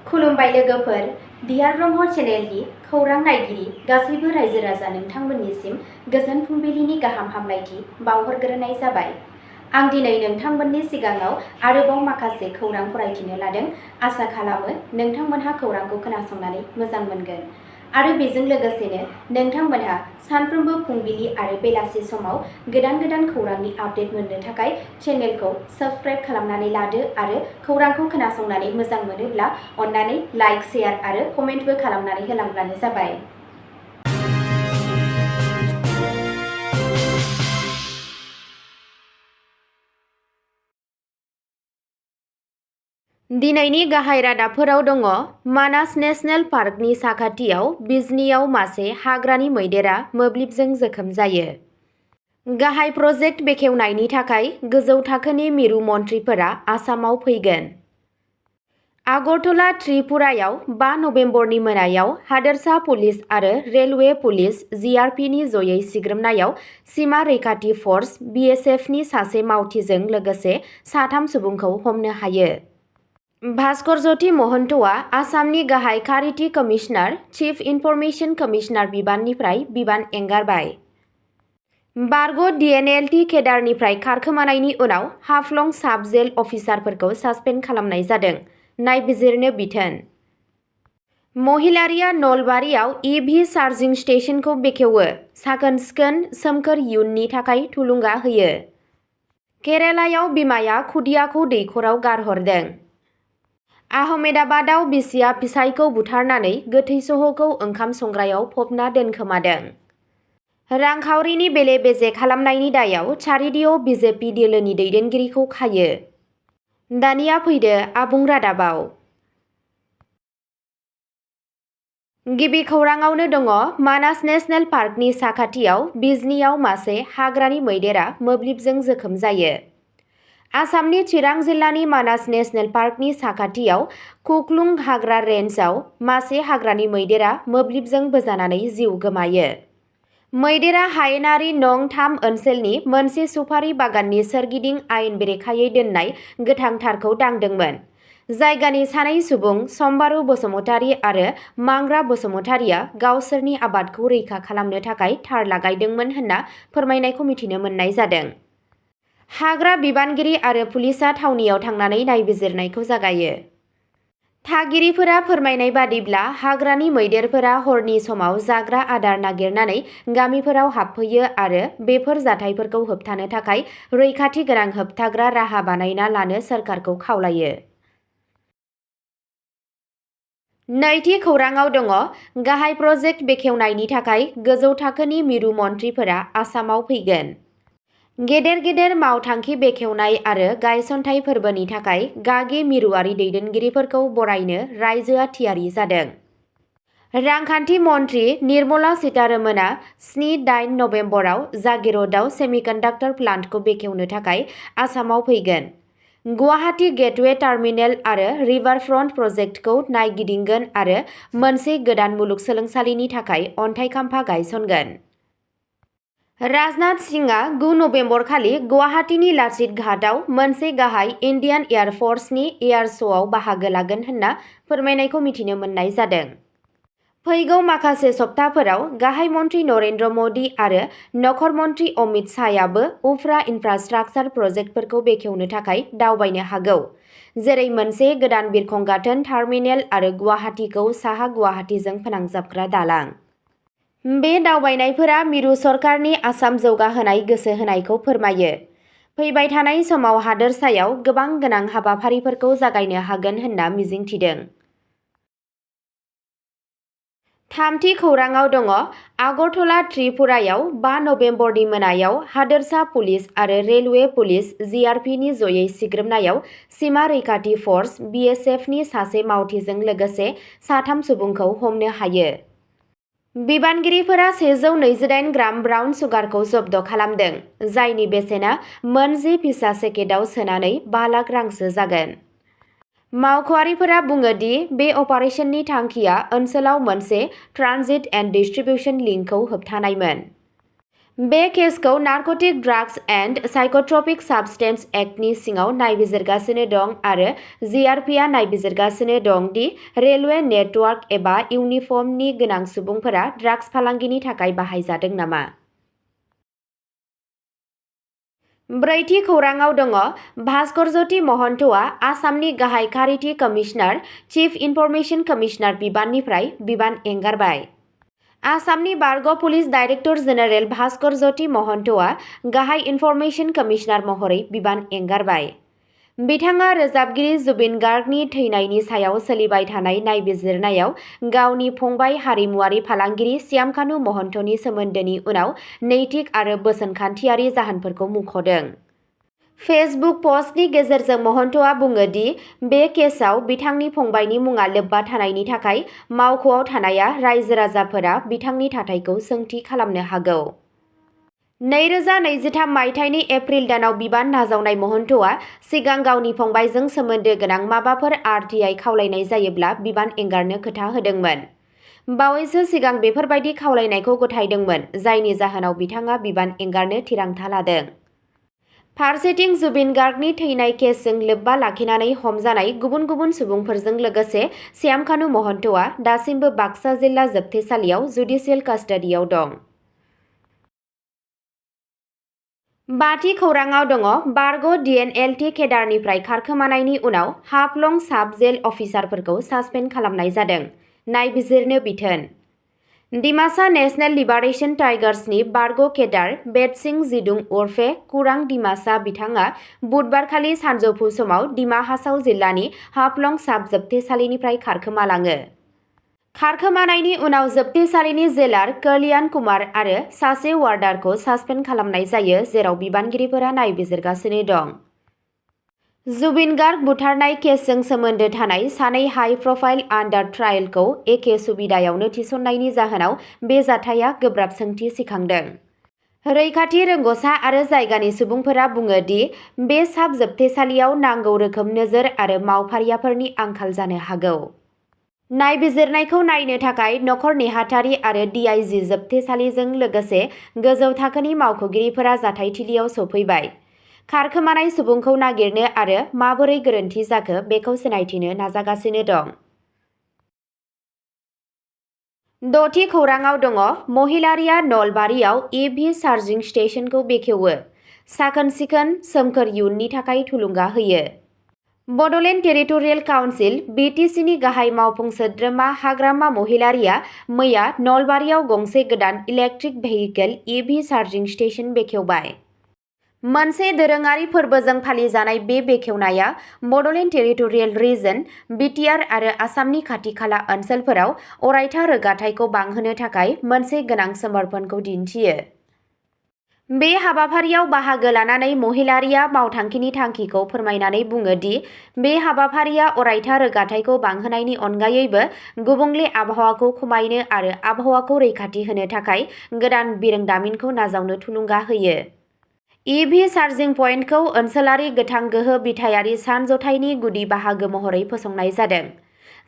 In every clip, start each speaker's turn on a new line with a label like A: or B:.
A: खुलुमबाय लोगोफोर, बिहार ब्रह्म चेनेलनि खौरां नायगिरि गासैबो रायजो राजा नोंथांमोननिसिम गोजोन फुंबिलिनि गाहाम हामलायथि बावहरग्रोनाय जाबाय। आं दिनै नोंथांमोननि सिगाङाव आरोबाव माखासे खौरां फरायथिनो लादों। आसा खालामो नोंथांमोनहा खौरांखौ खोनासंनानै मोजां मोनगोन आरो बेजों लोगोसेनो नोंथांमोनहा सानफ्रोमबो फुंबिलि आरो बेलासि समाव गोदान खौरांनि आपडेट मोननो थाखाय चेनेलखौ साबस्क्राइब खालामनानै लादो आरो खौरांखौ खोनासंनानै मोजां मोनोब्ला अन्नानै लाइक, शेयार आरो कमेन्टबो खालामनानै होलांब्लानो जाबाय। दिनैनि गाहाय रादाबफोराव दङ। मानास नेशनेल पार्कनि साखाथियाव बिजनीआव मासे हाग्रानि मैदेरा मोब्लिबजों जोखोम जायो। गाहाय प्रजेक्ट बेखेवनायनि थाखाय गोजौ थाखोनि मिरु मन्थ्रिफोरा आसामाव फैगोन। आगरतला त्रिपुरायाव 5 नबेम्बरनि मोनायाव हादोरसा पुलिस आरो रेलवे पुलिस (जिआरपि)नि जयै सिग्रोमनायाव सीमा रैखाथि फर्स (बिएसएफ)नि सासे मावथिजों लोगोसे 3 सुबुंखौ हमनो हायो। भास्करज्योति महन्तआ आसामनि गाहाय खारिथि कमिसनार (चिफ इनफरमेशन कमिसनार) बिबाननिफ्राय बिबान एंगारबाय। बारग' डिएनएलटि केडारनिफ्राय खारखोमानायनि उनाव हाफलं साब जेल अफिसारफोरखौ सासपेन्ड खालामनाय जादों। नायबिजिरनो बिथोन। महिलारिया नलबारियाव इभि चार्जिं स्टेशनखौ बेखेवो। साखोन-सिखोन, सोमखोर इयुननि थाखाय थुलुंगा होयो। केरालायाव बिमाया खुदियाखौ दैखराव गारहरदों। आहमेदाबादआव बिसिया फिसायखौ बुथारनानै गोथै सह'खौ ओंखाम संग्रायाव फबना दोनखोमादों। रांखावरिनि बेले-बेजे खालामनायनि दायाव चारिदियाव बिजेपि दोलोनि दैदेनगिरिखौ खायो। दानिया फैदो आबुं रादाबाव। गिबि खौराङावनो दङ। मानास नेशनेल पार्कनि साखाथियाव बिजनीआव मासे हाग्रानि मैदेरा मोब्लिबजों जोखोम जायो। आसामनि चिरां जिल्लानि मानास नेशनेल पार्कनि साखाथियाव खुख्लुं हाग्रा रेन्जआव मासे हाग्रानि मैदेरा मोब्लिबजों बोजानानै जिउ गोमायो। मैदेरा हायेनारि नं 3 ओनसोलनि मोनसे सुपारि बागाननि सोरगिदिं आयेन बेरेखायै दोननाय गोथां थारखौ दांदोंमोन। जायगानि सानै सुबुं सम्बारू बसुमतारी आरो मांग्रा बसुमतारीया गावसोरनि आबादखौ रैखा खालामनो थाखाय थार लागायदोंमोन होनना फोरमायनायखौ मिथिनो मोननाय जादों। हाग्रा बिबानगिरि आरो पुलिसआ थावनियाव थांनानै नायबिजिरनायखौ जागायो। थागिरिफोरा फोरमायनाय बादिब्ला हाग्रानि मैदेरफोरा हरनि समाव जाग्रा आदार नागिरनानै गामिफोराव हाबफैयो आरो बेफोर जाथायफोरखौ होबथानो थाखाय रैखाथि गोनां होबथाग्रा राहा बानायना लानो सोरखारखौ खावलायो। नैथि खौराङाव दङ। गाहाय प्रजेक्ट बेखेवनायनि थाखाय गोजौ थाखोनि मिरु मन्थ्रिफोरा आसामाव फैगोन। गेदेर मावथांखि बेखेवनाय आरो गायसनथाय फोरबोनि थाखाय गागि मिरुआरि दैदेनगिरिफोरखौ बरायनो रायजोआ थियारि जादों। रांखान्थि मन्थ्रि निर्मला सीतारमणआ 7-8 नबेम्बराव जागिरदआव सेमिकन्डाक्टर प्लान्टखौ बेखेवनो थाखाय आसामाव फैगोन। गुवाहाटी गेटवे टार्मिनेल आरो रिभारफ्रन्ट प्रजेक्टखौ नायगिदिंगोन आरो मोनसे गोदान मुलुगसोलोंसालिनि थाखाय अन्थाइ खाम्फा गायसनगोन। राजनाथ सिंहआ 9 नबेम्बर खालि गुवाहाटीनि लाचित घाटआव मोनसे गाहाय इन्डियान एयार फर्सनि एयार श'आव बाहागो लागोन होनना फोरमायनायखौ मिथिनो मोननाय जादों। फैगौ माखासे सप्ताफोराव गाहाय मन्थ्रि नरेन्द्र मदि आरो नखर मन्थ्रि अमित शाहयाबो उफ्रा इनफ्रास्ट्राक्चार प्रजेक्टफोरखौ बेखेवनो थाखाय दावबायनो हागौ, जेरै मोनसे गोदान बिरखं गाथोन टार्मिनेल आरो गुवाहाटीखौ साहा गुवाहाटीजों फोनांजाबग्रा दालां। बे दावबायनायफोरा मिरु सरकारनि आसाम जौगाहोनाय गोसो होनायखौ फोरमायो। फैबाय थानाय समाव हादोरसायाव गोबां गोनां हाबाफारिफोरखौ जागायनो हागोन होनना मिजिंथिदों। थामथि खौराङाव दङ। आगरतला त्रिपुरायाव 5 नबेम्बरनि मोनायाव हादोरसा पुलिस आरो रेलवे पुलिस (जिआरपि)नि जयै सिग्रोमनायाव सीमा रैखाथि फर्स (बिएसएफ)नि सासे मावथिजों लोगोसे 3 सुबुंखौ हमनो हायो। बिबानगिरिफोरा 128 ग्राम ब्राउन सुगारखौ जब्द खालामदों, जायनि बेसेना मोन 10 फिसा सेकेटआव सोनानै 5 लाख रांसो जागोन। मावख'आरिफोरा बुङो दि बे अपारेशननि थांखिया ओनसोलाव मोनसे ट्रानजिट एन्ड डिस्ट्रिबिउशन लिंकखौ होबथानायमोन। बे केसखौ नार्कटिक ड्राग्स एन्ड साइक'ट्रपिक साबस्टेन्स एक्टनि सिङाव नायबिजिरगासिनो दं आरो जिआरपिआ नायबिजिरगासिनो दं दि रेलवे नेटवर्क एबा इउनिफर्मनि गोनां सुबुंफोरा ड्राग्स फालांगिनि थाखाय बाहायजादों नामा। ब्रैथि खौराङाव दङ भास्करज्योति महन्तआ आसामनि गाहाय खारिथि कमिशनार चिफ इनफरमेशन कमिशनार बिबाननिफ्राय बिबान एंगारबाय। आसामनि बारग' पुलिस डाइरेक्टर जेनेरेल भास्करज्योति महन्तआ गाहाय इनफरमेशन कमिशनार महरै बिबान एंगारबाय। बिथाङा रोजाबगिरि जुबिन गार्गनि थैनायनि सायाव सोलिबाय थानाय नायबिजिरनायाव गावनि फंबाय हारिमुआरि फालांगिरि श्यामकानु महन्तनि सोमोन्दोनि उनाव नैतिक आरो बोसोनखान्थियारि जाहोनफोरखौ मुंख'दों। फेसबुक पस्टनि गेजेरजों महन्तआ बुङो दि बे केसआव बिथांनि फंबायनि मुङा लोब्बा थानायनि थाखाय मावख'आव थानाया रायजो-राजाफोरा बिथांनि थाथायखौ सोंथि खालामनो हागौ। 2023 मायथाइनि एप्रिल दानाव बिबान नाजावनाय महन्तआ सिगां गावनि फंबायजों सोमोन्दो गोनां माबाफोर आरटिआइ खावलायनाय जायोब्ला बिबान एंगारनो खोथा होदोंमोन। बावैसो सिगां बेफोरबायदि खावलायनायखौ गथायदोंमोन, जायनि जाहोनाव बिथाङा बिबान एंगारनो थिरांथा लादों। फारसेथिं जुबिन गार्गनि थैनाय केसजों लोब्बा लाखिनानै हमजानाय गुबुन गुबुन सुबुंफोरजों लोगोसे श्यामकानु महन्तआ दासिमबो बाक्सा जिल्ला जोबथेसालियाव जुडिसियेल कास्टडियाव दं। बाथि खौराङाव दङ बारग' डिएनएलटि केडारनिफ्राय खारखोमानायनि उनाव हाफलं साब जेल अफिसारफोरखौ सासपेन्ड खालामनाय जादों। नायबिजिरनो बिथोन। डिमासा नेशनेल लिबारेशन टाइगार्सनि बारग' केडार बेटसिं जिदुं उर्फे कुरां डिमासा बिथाङा बुधबारखालि सानजौफु समाव डिमा हासाव जिल्लानि हाफलं साब जोबथेसालिनिफ्राय खारखोमालाङो। खारखोमानायनि उनाव जोबथेसालिनि जेलार कल्याण कुमार आरो सासे वार्डारखौ सासपेन्ड खालामनाय जायो, जेराव बिबानगिरिफोरा नायबिजिरगासिनो दं। जुबिन गार्ग बुथारनाय केसजों सोमोन्दो थानाय सानै हाइ प्रफाइल आन्डार ट्रायलखौ एखे सुबिदायावनो थिसननायनि जाहोनाव बे जाथाया गोब्राब सोंथि सिखांदों। रैखाथि रोंग'सा आरो जायगानि सुबुंफोरा बुङो दि बे साब जोबथेसालियाव नांगौ रोखोम नोजोर आरो मावफारियाफोरनि आंखाल जानो हागौ। नायबिजिरनायखौ नायनो थाखाय नखर नेहाथारि आरो डिआइजि जोबथेसालिजों लोगोसे गोजौ थाखोनि मावख'गिरिफोरा जाथायथिलियाव सौफैबाय। खारखोमानाय सुबुंखौ नागिरनो आरो माबोरै गोरोन्थि जाखो बेखौ सिनायथिनो नाजागासिनो दं। द'थि खौराङाव दङ महिलारिया नलबारियाव इभि चार्जिं स्टेशनखौ बेखेवो, साखोन-सिखोन सोमखोर इयुननि थाखाय थुलुंगा होयो। बड'लेण्ड टेरिटरियेल काउन्सिल (BTC) गाहाय मावफुं सोद्रोमा हाग्रामा महिलारिया मैया नलबारियाव गंसे गोदान electric vehicle EV charging station बेखेवबाय। मोनसे दोरोङारि फोरबोजों फालिजानाय बे बेखेवनाया बड'लेण्ड टेरिटरियेल रिजन (BTR) आरो आसामनि खाथि-खाला ओनसोलफोराव अरायथा रोगाथाइखौ बांहोनो थाखाय मोनसे गोनां समर्पणखौ दिन्थियो। बे हाबाफारियाव बाहागो लानानै महिलारिया मावथांखिनि थांखिखौ फोरमायनानै बुङो दि बे हाबाफारिया अरायथा रोगाथाइखौ बांहोनायनि अनगायैबो गुबुंले आबहावाखौ खमायनो आरो आबहावाखौ रैखाथि होनो थाखाय गोदान बिरोंदामिनखौ नाजावनो थुलुंगा होयो। इभि चार्जिं पइन्टखौ ओनसोलारि गोथां गोहो बिथायारि सानज'थायनि गुदि बाहागो महरै फसंनाय जादों,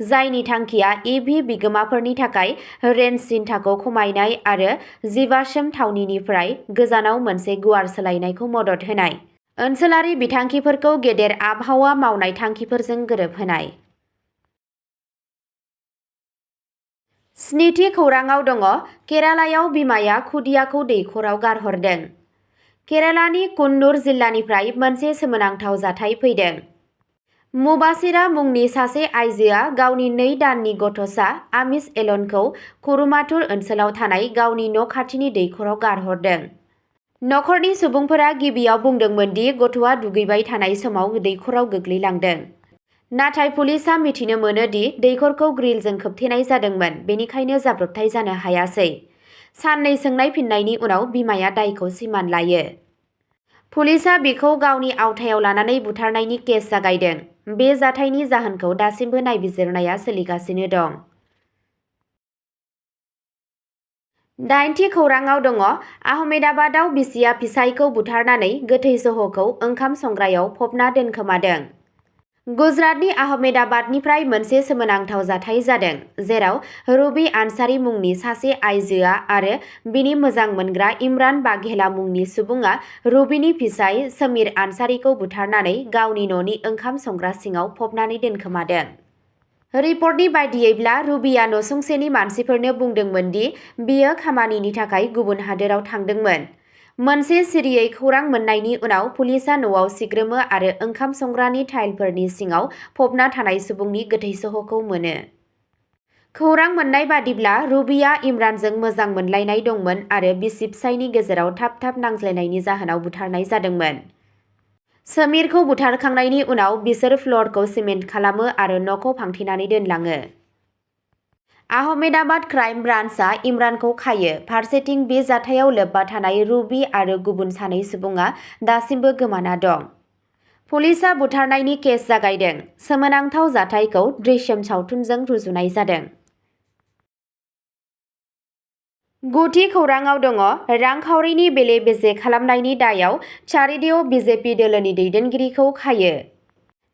A: जायनि थांखिया इभि बिगोमाफोरनि थाखाय रेन्ज सिन्थाखौ खमायनाय आरो जीबाश्म थावनिनिफ्राय गोजानाव मोनसे गुवार सोलायनायखौ मदद होनाय, ओनसोलारि बिथांखिफोरखौ गेदेर आबहावा मावनाय थांखिफोरजों गोरोबहोनाय। स्निथि खौराङाव दङ केरालायाव बिमाया खुदियाखौ दैखराव गारहरदों। केरालानि कुन्नुर जिल्लानिफ्राय मोनसे सोमोनांथाव जाथाय फैदों। मुबासिरा मुंनि सासे आइजोआ गावनि 2 दाननि गथ'सा आमिश एलनखौ कुरुमाथुर ओनसोलाव थानाय गावनि न' खाथिनि दैखराव गारहरदों। नखरनि सुबुंफोरा गिबियाव बुंदोंमोन दि गथ'आ दुगैबाय थानाय समाव दैखराव गोग्लैलांदों। नाथाय पुलिसआ मिथिनो मोनो दि दैखरखौ ग्रिलजों खोबथेनाय जादोंमोन, बेनिखायनो जाब्रबथाय जानो हायासै। साननै सोंनाय फिननायनि उनाव बिमाया दायखौ सिमान लायो। पुलिसआ बिखौ गावनि आवथायाव लानानै बुथारनायनि केस जागायदों। बे जाथायनि जाहोनखौ दासिमबो नायबिजिरनाया सोलिगासिनो दं। 8थि खौराङाव दङ आहमेदाबादाव बिसिया फिसायखौ बुथारनानै गोथै सह'खौ ओंखाम संग्रायाव फबना दोनखोमादों। गुजरातनि आहमेदाबादनिफ्राय मोनसे सोमोनांथाव जाथाय जादों, जेराव रुबी आनसारी मुंनि सासे आइजोआ आरो बिनि मोजां मोनग्रा इमरान बाघेला मुंनि सुबुङा रुबीनि फिसाय समीर आनसारीखौ बुथारनानै गावनि न'नि ओंखाम संग्रा सिङाव फबनानै दोनखोमादों। रिपर्टनि बायदियैब्ला रुबीआ नसुंसेनि मानसिफोरनो बुंदोंमोन दि बियो खामानिनि थाखाय गुबुन हादोराव थांदोंमोन। मोनसे सिरियै खौरां मोननायनि उनाव पुलिसआ न'आव सिग्रोमो आरो ओंखाम संग्रानि टाइलफोरनि सिङाव फबना थानाय सुबुंनि गोथै सह'खौ मोनो। खौरां मोननाय बादिब्ला रुबीआ इमरानजों मोजां मोनलायनाय दंमोन आरो बिसि-फिसायनि गेजेराव थाब नांज्लायनायनि जाहोनाव बुथारनाय जादोंमोन। समीरखौ बुथारखांनायनि उनाव बिसोर फ्ल'रखौ सिमेन्ट खालामो आरो न'खौ फांथेनानै दोनलाङो। आहमेदाबाद क्राइम ब्रान्चआ इमरानखौ खायो। फारसेथिं बे जाथायाव लोब्बा थानाय रुबी आरो गुबुन सानै सुबुङा दासिमबो गोमाना दं। पुलिसआ बुथारनायनि केस जागायदों। सोमोनांथाव जाथायखौ दृश्यम सावथुनजों रुजुनाय जादों। गुथि खौराङाव दङ रांखावरिनि बेले-बेजे खालामनायनि दायाव चारिदेव बिजेपि दोलोनि दैदेनगिरिखौ खायो।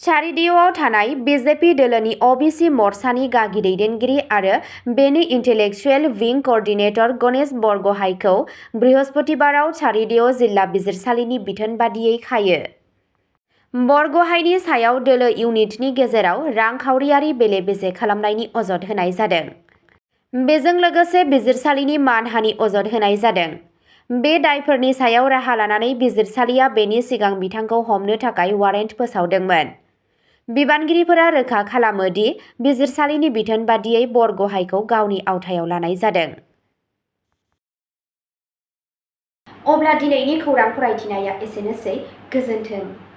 A: चारिदेवआव थानाय बिजेपि दोलोनि अबिसि मर्चानि गागि दैदेनगिरि आरो बेनि इन्टेलेक्चुएल विं क'र्डिनेटर गणेश बरग'हाइखौ बृहस्पतिबाराव चारिदेव जिल्ला बिजिरसालिनि बिथोन बादियै खायो। बरग'हाइनि सायाव दोलो इउनिटनि गेजेराव रांखावरियारि बेले-बेजे खालामनायनि अजद होनाय जादों। बेजों लोगोसे बिजिरसालिनि मानहानि अजद होनाय जादों। बे दायफोरनि सायाव राहा लानानै बिजिरसालिया बेनि सिगां बिथांखौ हमनो थाखाय वारेन्ट फोसावदोंमोन। बिबानगिरिफोरा रोखा खालामो दि बिजिरसालिनि बिथोन बादियै बरग'हाइखौ गावनि आवथायाव लानाय जादों। अब्ला दिनैनि खौरां फरायथिनाया एसेनोसै। गोजोन्थों।